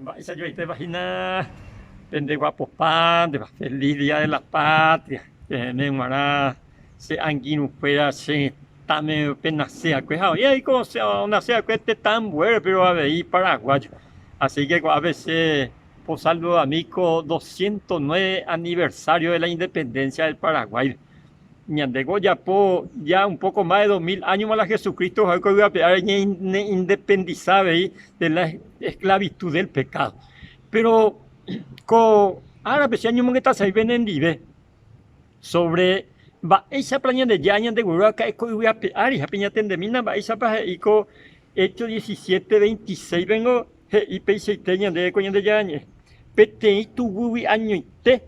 Mba'éicha joaitépa hína pende guapopa ndépa, feliz día de la patria peẽme g̃uarã che angirũkuéra che retãme penase va'ekue ha oĩ avei ko onase va'ekue tetã ambuére péro avei paraguayo asi ke ko'ápe che posaludami ko doscientos nueve aniversario de la independencia del Paraguáipe. Ñandéko ojapo ya un poco más de 2000 áñoma la Jesucristo ohai ko yvy ape ári ñaneindependisa avei de la esclavitud del pecado. Péro ko árape che añomongetasai penendive sobre mba'éichapa Ñandejára ñandegueru raka'e ko yvy ape ári ha peñatendemína mba'éichapa he'i ko Hechos 17, 26 pengo he'i peichaite ñandéve ko Ñandejára Ñe'ẽ, Peteĩ tuguýgui añoite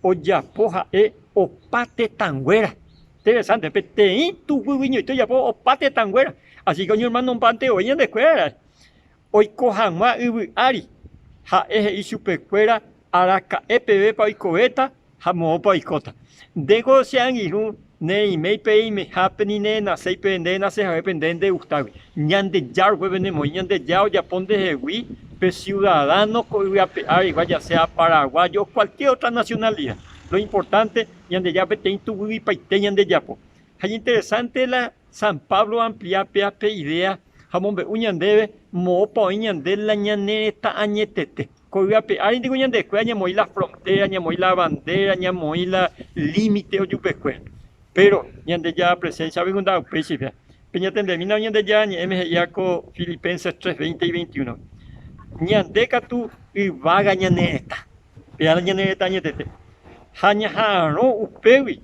ojapo ha'e opa tetãnguéra. Interesante, peteĩ tuguýgui añoite ojapo opa tetãnguéra. Así que oñormanombánte voi ñandekuéra ra'e. Oiko hag̃ua yvy ári, ha'e he'i chupekuéra araka'e pevépa oikovéta Ha moõpa oikóta? Ndéko che angirũ, nereiméi pe reimehápe ni nerenaséi pe nde renase haguépe nde ndegustágui. Ñandejára upépe nemoĩ, Ñandejára ojapo ndehegui pe ciudadano ko yvy ape árigua, ya sea paraguayo o cualquier otra nacionalidad. Lo importante, Ñandejára peteĩ tuguyguipaite ñandejapo. Ha iñinteresante la San Pablo oamplia péa pe idea ha omombe'u ñandéve moõpa oĩ ñande la ñane retã añetete. Ko yvy ape ári niko ñandekuéra ñamoĩ la frontera, ñamoĩ la bandera, ñamoĩ la límite ojupekuéra. Péro Ñandejára presénsia piko nda'upéicha. Peñatendemína Ñandejára Ñe'ẽme he'íva ko Filipenses 3, 20 y 21. Ñande katu yvága ñane retã, péva la ñane retã añetete. Ha ñaha'arõ upégui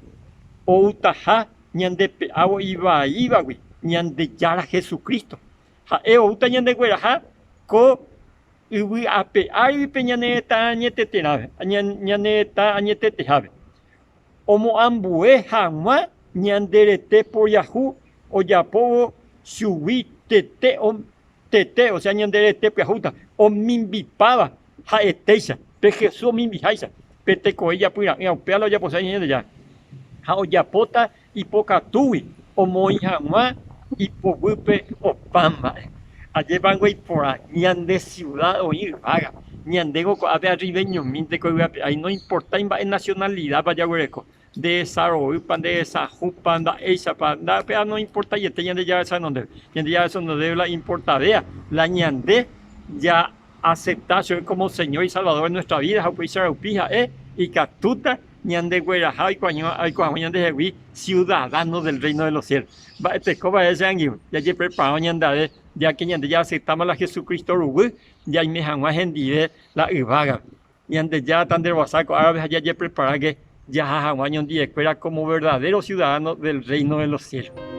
outaha ñandepe'ávo ivaívagui Ñandejára Jesucristo. Ha'e oúta ñandegueraha ko Yvy ape árigui pe ñane retã añeteterãve, ñane retã añetetehápe, omoambue hag̃ua ñande rete poriahu ojapóvo chugui tete, tete, osea ñande rete pyahúta, omimbipáva ha'etéicha, pe Jesús omimbiháicha, pe tekove ijapyra'ỹva, upéva la ojaposéva Ñandejára. Ha ojapóta Ipokatúgui omoĩ hag̃ua ipoguýpe opa mba'e. Ajépango iporã ñande siuda oĩ yvágape. Ñandéko ko'ápe arriveñomínte ko yvy ape ári, noimportái mba'e nasionalidápa jaguereko, nde resa roýpa, nde resa hũpa, mba'éichapa, péva noimportaiete Ñandejára resa renondépe. Ñandejára resa renondépe la importavéa la ñande ja'asepta chupe kómo Señor y Salvador de nuestra vida ha upéicha rupi ha'e ikatúta Ñandegueraha oiko hag̃ua ñandehegui ciudadano del reino de los cielos. Mba'etekópa ha'e che angirũ? Jajepreparárõ ñandave, ya que ñande ja'aceptáma la Jesucristo ruguy, jaime hag̃ua hendive la yvágape. Ñandejára tanderovasa ko árape ha jajepreparáke jaha hag̃ua ñondivekuéra como verdadero ciudadano del reino de los cielos.